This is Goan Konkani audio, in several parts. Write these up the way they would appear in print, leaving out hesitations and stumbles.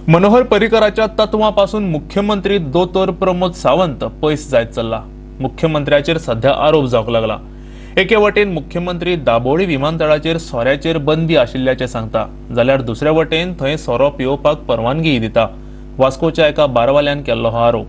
मनोहर पर्रीकराच्या तत्वां पासून मुख्यमंत्री दोतोर प्रमोद सावंत पयस जायत चल्ला. मुख्यमंत्र्याचेर सध्या आरोप जावंक लागला. एके वटेन मुख्यमंत्री दाबोळी विमानतळाचेर सोऱ्याचेर बंदी आशिल्ल्याचें सांगता, जाल्यार दुसऱ्या वटेन थंय सोरो पियोवपाक परवानगीय दिता. वास्कोच्या एका बारवाल्यान केल्लो हो आरोप.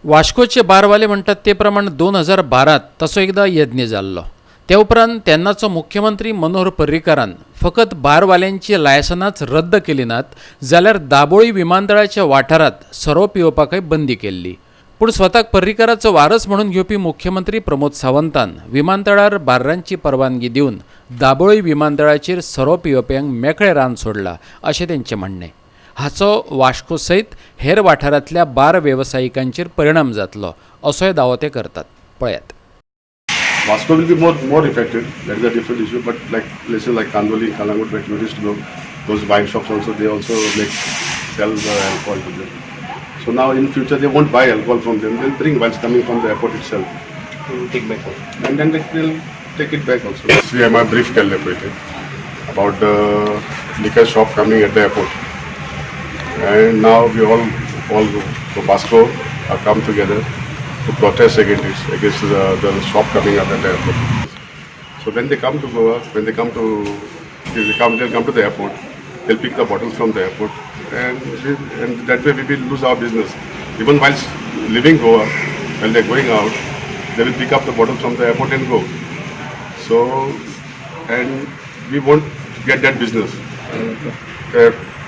वास्कोचे बारवाले म्हणटात ते प्रमाण 2012त तसो एकदां यत्न जाल्लो. त्या उपरांत तेन्नाचो मुख्यमंत्री मनोहर पर्रीकारान फकत बारवाल्यांची लायसनांच रद्द केली नात, जाल्यार दाबोळी विमानतळाच्या वाठारांत सोरो पिवपाकय बंदी केल्ली. पूण स्वताक पर्रीकाराचो वारस म्हणून घेवपी मुख्यमंत्री प्रमोद सावंतान विमानतळार बार्रांची परवानगी दिवन दाबोळी विमानतळाचेर सोरो पिवप्यांक मेकळें रान सोडलां, अशें तेंचें म्हणणें. हाचो वास्को सयत हेर वाठारांतल्या बार वेवसायिकांचेर परिणाम जातलो, असोय दावो ते करतात. पळयात. Vasco will be more affected. That is a different issue. But like places like Kandoli, Calangute, where tourists go, those wine shops also, they also make sell the alcohol to them. So now in future they won't buy alcohol from them. They'll bring whilst coming from the airport itself, take back home. And then they will take it back also. See, I brief केल्ले पळय ते about the liquor shop coming at the airport. And now we all from Vasco are come together to protest against it, against the shop coming up at the airport. So when they come to Goa, when they come to, they come, they'll come to the airport, they'll pick the bottles from the airport, and that way we will lose our business. Even whilst leaving Goa, when they're going out, they will pick up the bottles from the airport and go. So, and we won't get that business.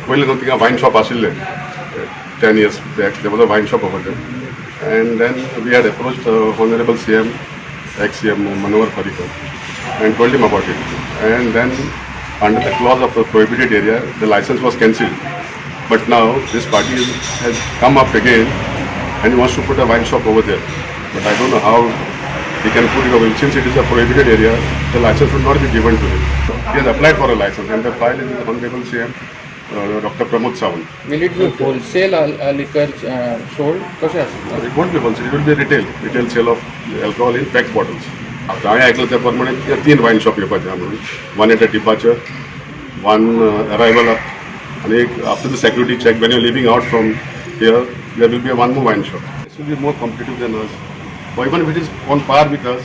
पयलीं न्हू थिंगा वायन शॉप आशिल्लें. 10 years back there was a wine shop over there, and then we had approached Honorable CM, ex-CM Manohar Parrikar, and told him about it. And then under the clause of the prohibited area, the license was cancelled. But now this party has come up again and he wants to put a wine shop over there. But I don't know how he can put it over. Since it is a prohibited area, the license would not be given to him. He has applied for a license and the file is with the Honorable CM, Dr. Pramod Sawant. Will it be wholesale liquor sold? कशें आसता? It won't be wholesale, it will be retail sale of alcohol in packed bottles. आतां हांवें आयकलां त्या प्रमाणे ते तीन वायन शॉप येवपाचे आहा म्हणून, one at a departure, one arrival आनी एक after the security check, when you leaving out from here, there will be one more wine shop. It will be more competitive than us. Or even if it is on par with us,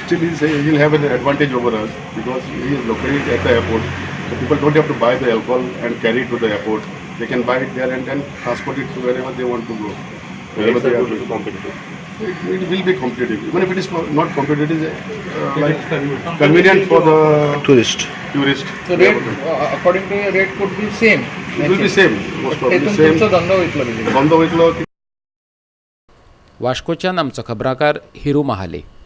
still he'll have an advantage over us because he is located at the airport. So people don't have to buy the alcohol and carry it to the airport. They can buy it there and then transport it to wherever they want to go. Wherever they are going. Competitive. It will be competitive. Even if it is not competitive, it is like convenient for the tourist. Tourist. So rate, according to rate could be same. It will be same, most probably तेतून same. तुमचो धंदो वयतलो basically. धंदो वयतलो. वास्कोच्यान आमचो खबराकार हिरू महाले.